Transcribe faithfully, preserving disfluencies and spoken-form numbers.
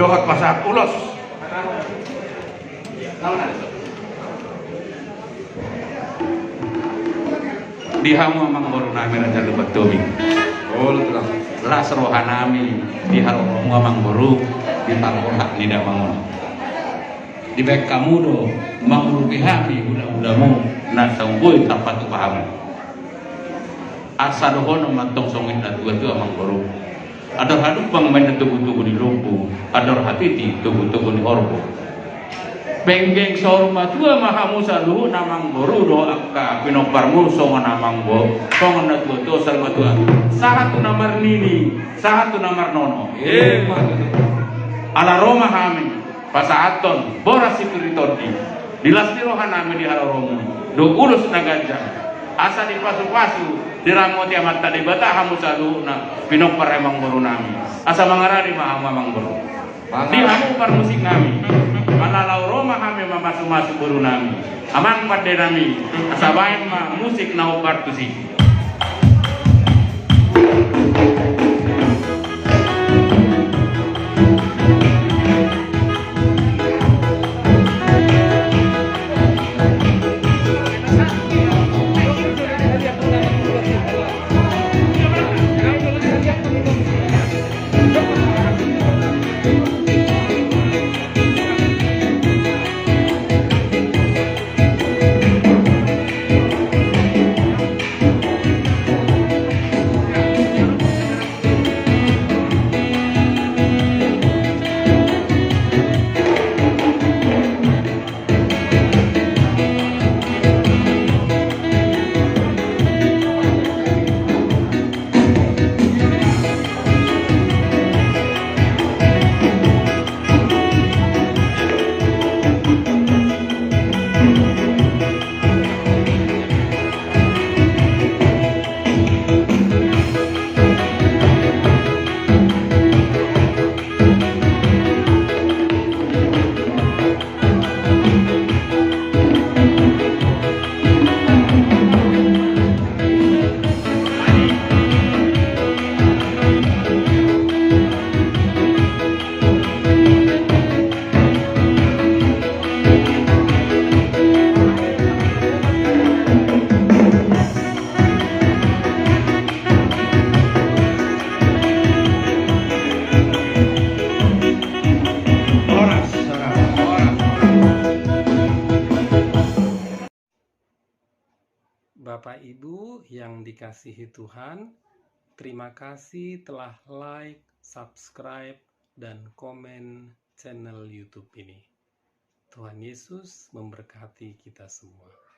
Dohot pasahat ulos. Di hamu amangboru nami Raja Lumban Tobing. Las roha nami di haroromu amangboru, di tarbohak ni damang on. Dibaen hamu do mangurupi hami hulahulamu na so boi tarpatupa hamu. Asa dohonon ma antong songon na tuatua amangboru. Andor halumpang ma inna togutogu ni lombu, andor hatiti togutogu ni horbo. Penggeng saur matua ma hamu saluhutna amangboru dohot angka pinomparmu songon amangboru, songon na tuatua saur matua. Sahat tu na marnini, sahat tu na marnono. Ala ro ma hami pasahathon boras situri tondi, di las ni roha nami di haroromu, dohot ulos na ganjang, asa dipasupasu, diramoti Amanta Debata hamu saluhutna pinompar amangboru nami. Asa mangarade ma hamu amangboru. Di hamu parmusik nami, mangalalo ro ma hami mamasumasu boru nami, amang pande nami, asa baen ma musik na hombar tusi. Bapak Ibu yang dikasihi Tuhan, terima kasih telah like, subscribe, dan komen channel YouTube ini. Tuhan Yesus memberkati kita semua.